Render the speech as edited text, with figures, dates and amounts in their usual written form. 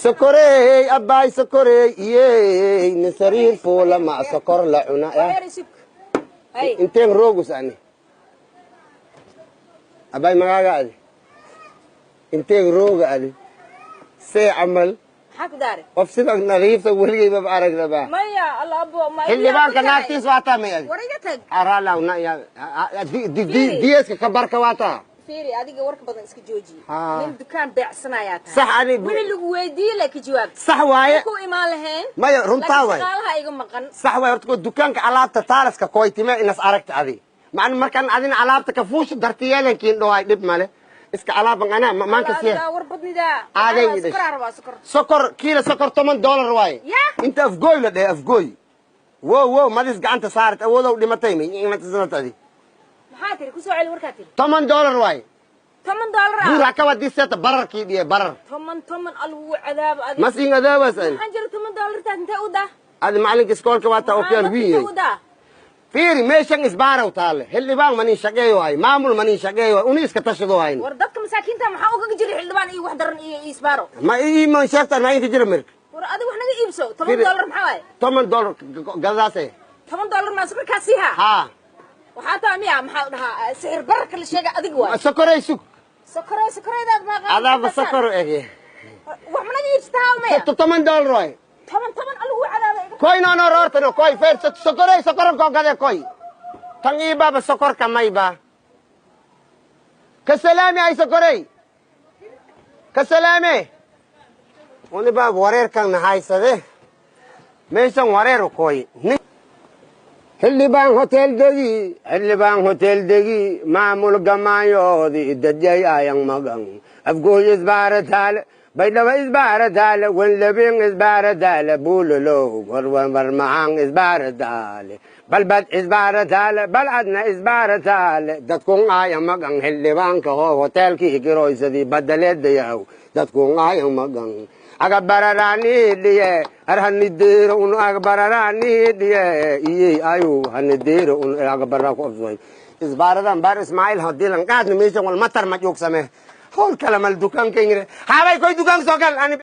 Sokorey abbaay, sokorey iyey, nin sariir fuula ma sokor la cuna. Inteen roogus ani abbaay, magaaga adi inteen rooga adi see camal. Maxaa ku daaray? Qof sida nadiifta weligeybaba aragnaba. Maya, alla abo ma. Xildhibaanka naagtiis waataa may adi? War iga tag. Aralaw na ya diyeska ka barka waataa. Fiiri, adiga warka badan iska jooji. Haa. Nin dukaan beecsanayaa tahay. Sax ani. Wixii lagu weydiiyey la ka jawaab. Sax waaye. Ku imaan lahayn. Maya, runtaa laakiin waay. Shaqaalaha iga maqan. Sax waay. Horta ko dukaanka alaabta taalaska koytime inas aragta adi macna markaan adina alaabta ka fuusha dartiyeelankiin dhowaay, dhib male, iska alaaban anaa maanka siya. Adigaa war badnidaa. Aaday. Waxaa sokor rabaa, sokor. Sokor, kiila sokor $10 waaye. Ya. Inta Afgooy la dhehe, Afgooy wo wo madis gacanta saarat awoodow dhimatay may adi. Maxaa tiri? Kusoo celi warkaa tiri. $10 waaye. $10 ah? Buur hakawa diseta bararkii dhiye barar. Toban toban algu cadaabo adiga. Mas in adaawas ani. Maxaan jira, $10-taas intee u daa? Adi macalinka iskoolka waa taa okyaal Maxaa wiin. intee u daa? Fiiri, meeshan isbaaraw taale, xildhibaan manin shaqeeyo hay, maamul manin shaqeeyo hay, uni iska tashado hayn. War dadka masaakiinta maxaa ugaga jira xildhibaan iyo wax daran iyo isbaaro? Ma iiman sheegtaan, maa inka jira mirka. War adiga wax naga iibso, toban Fiiri. dollar maxaa waaye? $10 gadadaase. $10 maa sokorkaa siihaa? Haa. Waxaa taa miya, maxaa la dhahaa, sixir bararka la sheega adiga waay. Sokoray sug. Sokorey, sokoreydaad maa? Adaaba sokor ege. Wax ma naga iibsataa maya? $10 waay. Toban toban algu cadaaba iga. Koy no no roortano koy feer sokorey, sokoran koo gade koy tan iibaba sokorka mayba ka salaami ay sokorey ka salaame uni baab wareerkan nahaysade meeshan wareer koy. Xildhibaan hotel degi, xildhibaan hotel degi, maamul gamaanyoodi dadyay ayan magan. Afgooy isbaarataale, Baydhaba isbaarataale, Wenlabin isbaarataale, Buulolow warmarmacan isbaarataale, Balbad isbaarataale, Balcadna isbaarataale. Dadkun ayan magan, xildhibaanka hoo hoteelkii kiroysadii badaleedayaw. Dadkun ayan magan agabararaaniidhiye arhanideero un agabararaaniidhiye iyey ayu hanideero un agabara ku absoy isbaaradan baar Ismaaciil hadilan qaadna meeshan wal matar ma joogsame howl kale mal dukaanka ingire habay koy dukaanka soo gal ani.